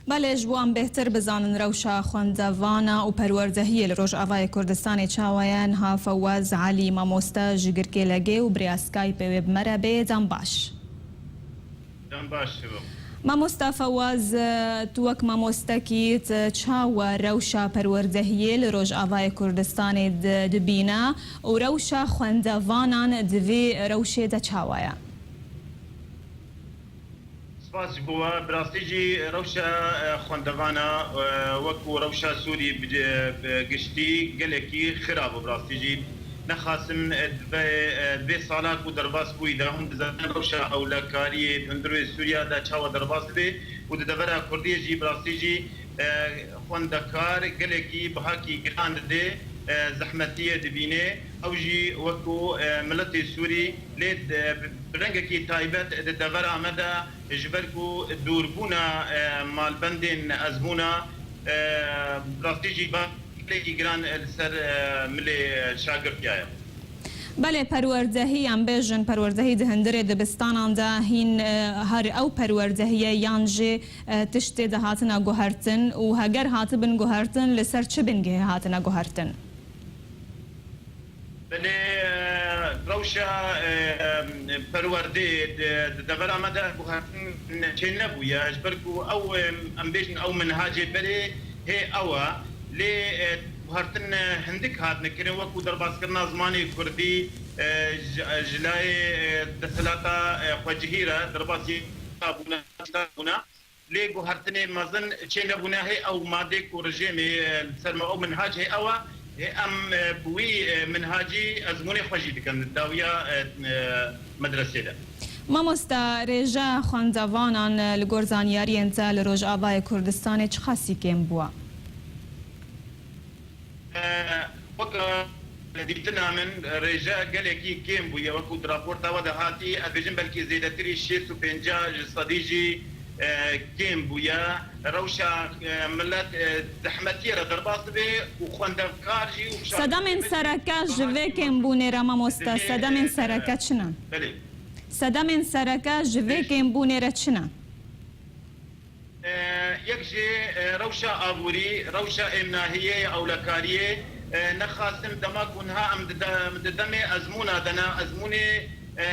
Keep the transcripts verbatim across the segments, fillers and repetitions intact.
Belê, ji bo em bêhtir bizanin rewşa xwendevana û perwerdehiyê li Rojavayê Kurdistanê çawa ye, niha Fewaz Elî mamoste ji Girkêlegê û bi rêya Skypeê wê bi me re bê. Dem baş. Dem baş, Şivo. Mamosta Fewaz, tu wek mamostekî, tu çawa rewşa perwerdehiyê li Rojavayê Kurdistanê di-, dibîne û rewşa xwendevanan di vê rewşê de çawa ye? Spas ji bo we. Bi rastî jî rewşa, e, xwendevana, e, wekû rewşa Sûrî bi, bi giştî gelekî xirab bû. Bi rastî jî nexasim, e, di vê, e, vê sala ku derbas bûyî de hûn dizanin rewşa ewlekariyê di hundirê Sûriya de çawa derbas dibe û di devera Kurdiyê jî bi rastî jî, e, xwendekar gelekî bihakî giran didê, e, zehmetiyê dibîne. Ew jî wekû, e, miletê Sûrî lê, e, bi rengekî taybet di devera me de ji ber ku dûrbûna, e, malbendên ezmûna, e, rastî jî ba gelekî giran li ser, e, milê şagirtiya ye. Belê, perwerdehî, em bêjin, perwerdehî di hundirê dibistanan de hîn, e, her ew perwerdehî ye yan jî, e, tiştê de hatine guhertin û heger hatibin guhertin, li ser çi bingehê hatine guhertin? Belê, e, rewşa, e, e, perwerdê di, di devera me de guhertin çênebûye. Ji ber ku ew, e, em bêjin ew minhacê berê hê ew e. Lê, e, guhertin, e, hindik hatine kirin, wekû derbaskirina zimanê kurdî, e, ji, ji layê, e, desthilata, e, xwecihî re derbasî bûne, bûne. Lê guhertinê mezin çênebûne, hê ew madê ku rejêmê, e, li ser me ew minhac hê ew e, hê em, e, bi wî, e, minhacî ezmûnê xwe jî dikin dawiya, e, e, medresê de. Mamosta, rêjeya xwendevanan, e, li gor zanyariyên te li Rojavayê Kurdistanê çiqasî kêm bûye? E, wek, e, dîtina min, rêje gelekî kêm bûye, wekû di raporta we de hatî, ez bêjim belkî zêdetirî şêst û pêncî ji sedî jî, e, kêm bûye. Rewşa, e, milet, e, zehmetiyê re derbas dibe û xwendevkar jî û şagirtê me jî... Sedemên sereke ji vê kêmbûnê re, mamoste, sedemên, e, sereke çi ne? Belê. Sedemên sereke ji vê kêmbûnê re çi ne? E, yek jî, e, rewşa aborî, rewşa êmnahiyê, ewlekariyê, e, nexasim dema ku niha em di de-, em di demê ezmûna de ne, ezmûnê, e,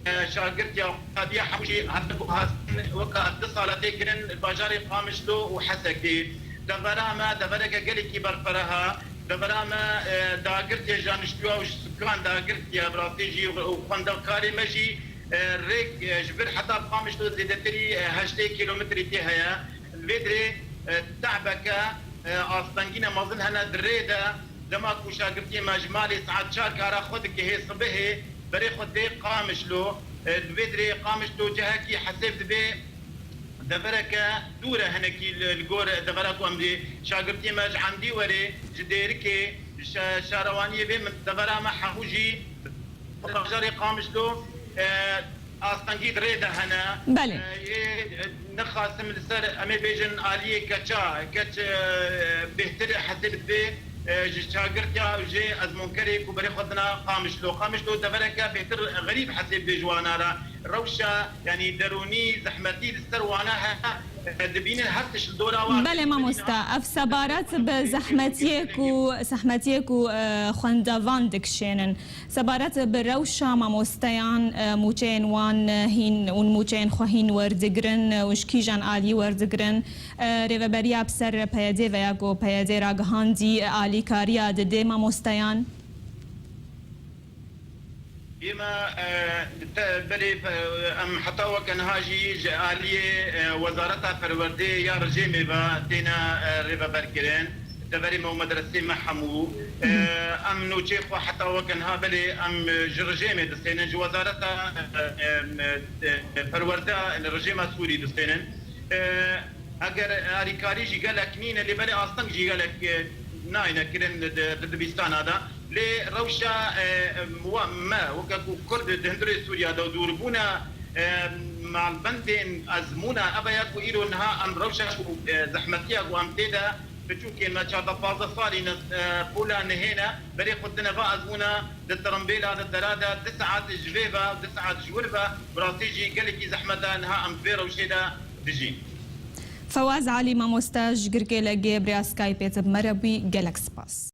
e, şagirtiya, qadiya hemû jî heta ku hatin weka du sala tê kirin bajarê Qamişlo û Hesekê. Devera me, devereke gelekî berfireh e. Devera me, e, dagirtiye ji daniştûya û ji sukan dagirtiye, bi rastî jî û xwendevkarê me jî, e, rêk, e, ji vir heta Qamişlo zêdetirî, e, heştê kîlometrî tê heye. Li vê dirê, e, te'beke, e, astengîne mezin hene di rê de. Dema ku şagirtiyê me ji malê saet çar kara xwe dike hê sibihê, berê xwe dê Qamişlo, e, li vê dirê Qamişlo cihekî hesêb dibe. Devereke dûr e hinekî li, li gor devera ku em dê şagirtiyê me ji Endîwerê, ji Dêrikê, ji şe-, şarewaniyê vê min devera me hemû jî bajarê Qamişlo, e, astengî di rê de hene. Belê. E, yê, e, nexasim li ser, em ê bêjin aliyê keça, keç, e, bêhtir hesêb dibe, e, ji şagirtiya û ji ezmûnkerê ku berê xwe dina Qamişlo. Qamişlo devereke bêhtir xerîb hesêb dibe ji wana re. Rewşa, yanî derûnî, zehmetî li ser wana heye, e, dibînin her tişt li dora wan. Belê mamoste, ev sebaret bi zehmetiyê ku, zehmetiyê ku, e, xwendevan dikişênin. Sebaret bi rewşa mamosteyan, e, mûçeyên wan, e, hîn û mûçeyên xwe hîn werdigirin, e, û ji kîjan alî werdigirin, e, rêveberiya bi ser P Y D ve ya ku P Y D ragihandî, e, alîkariya didê mamosteyan? Ême, e, te, belê, e, em heta weke niha jî ji aliyê, e, Wezareta Perwerdê ya rejêmê ve têne, e, rêveberkirin. Deverê me û medresê me hemû, e, em nûçeyê xwe heta weke niha belê em ji rejêmê distênin, ji Wezareta, e, e, e, Perwerde li rejêma Sûrî distênin. E, Eger alîkarî jî gelek nîne, lê belê asteng jî gelek, e, nayne kirin di, di dibistana de. Lê rewşa, e, wa me weke ku Kurd di hundirê Sûriya de û dûrbûna, e, malbendên ezmûna, ev e ya ku îro niha em rewşa ku, e, zehmetiya ku em tê de, piçûkên me çardeh pazdeh salî ne, e, pola nihê ne, berê xwe dine va ezmûna di tirimbêla de dera de, du saet ji vê ve, du saet ji wir ve, bi rastî jî gelekî zehmet e, niha em di vê rewşê de dijîn. Fewaz Alî mamoste ji Girkê Legê bi rêya Skypeê te bi me re bûyî, gelek spas.